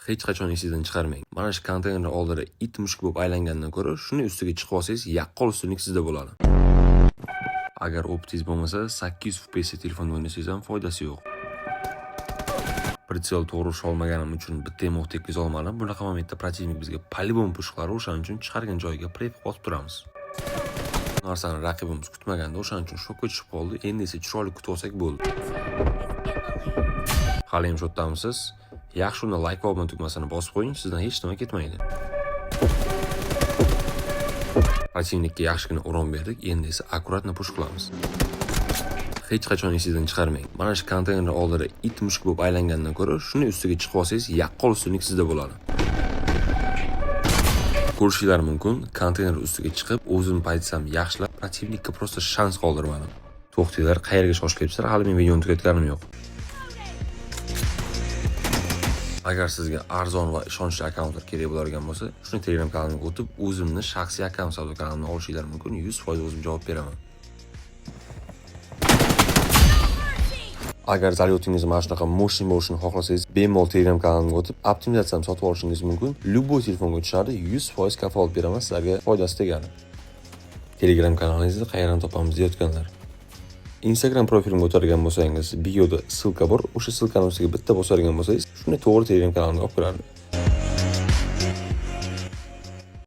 Hech qachon esingizdan chiqarmang. Mana shu konteyner oldida it mushuk bo'lib aylangandan ko'ra, shuni ustiga chiqib olsangiz, yaqqol ustunlik sizda bo'ladi. Agar опыт ingiz bo'lmasa, 800 FPS telefonda o'ynasangiz ham foydasi yo'q. Прицел to'g'ri usha olmaganim uchun bitta ham o'q tekkiza olmadim. Bunaqa momentda противник bizga по-любому push qiladi, o'shaning uchun chiqargan joyiga pref otib turamiz. Bu narsani raqibimiz kutmaganda, o'shaning uchun shokka tushib qoldi. Endi esa chiroyli kutib olsak bo'ldi. Hali ham shu yerdamisiz? Yaxshi, unda like va obuna tugmasini bosib qo'ying, sizdan hech nima ketmaydi. Противник ka yaxshigina урон berdik, endi esa аккуратно push qilamiz. Hech qachon esingizdan chiqarmang. Mana shu konteyner oldida it mushuk bo'lib aylangandan ko'ra, shuni ustiga chiqib olsangiz, yaqqol ustunlik sizda bo'ladi. Ko'rishinglar mumkin, konteyner ustiga chiqib, o'zim pozitsiyamni yaxshilab, противник ka просто shans qoldirmadim. To'xtinglar, qayerga shoshilyapsizlar? Hali men videoni tugatganim yo'q. Agar sizga arzon va ishonchli akkauntlar kerak bo'ladigan bo'lsa, shuni Telegram kanalimga o'tib, o'zimni shaxsiy akkaunt savdo kanalimni olishinglar mumkin. 100% o'zim javob beraman. Agar залёт ingiz mana shunaqa мощный bo'lishini xohlasangiz, bemalol Telegram kanalimga o'tib, optimizatsiyani sotib olishingiz mumkin. Любой telefonga tushadi, 100% kafolat beraman, sizlarga foydasi tegadi. Telegram kanalingizni qayerdan topamiz deyotganlar. Instagram profilimga o'tadigan bo'lsangiz, bioda ссылка bor. O'sha ссылка ni ustiga bitta bosadigan bo'lsangiz, shunday to'g'ri Telegram kanalimga olib kiradi.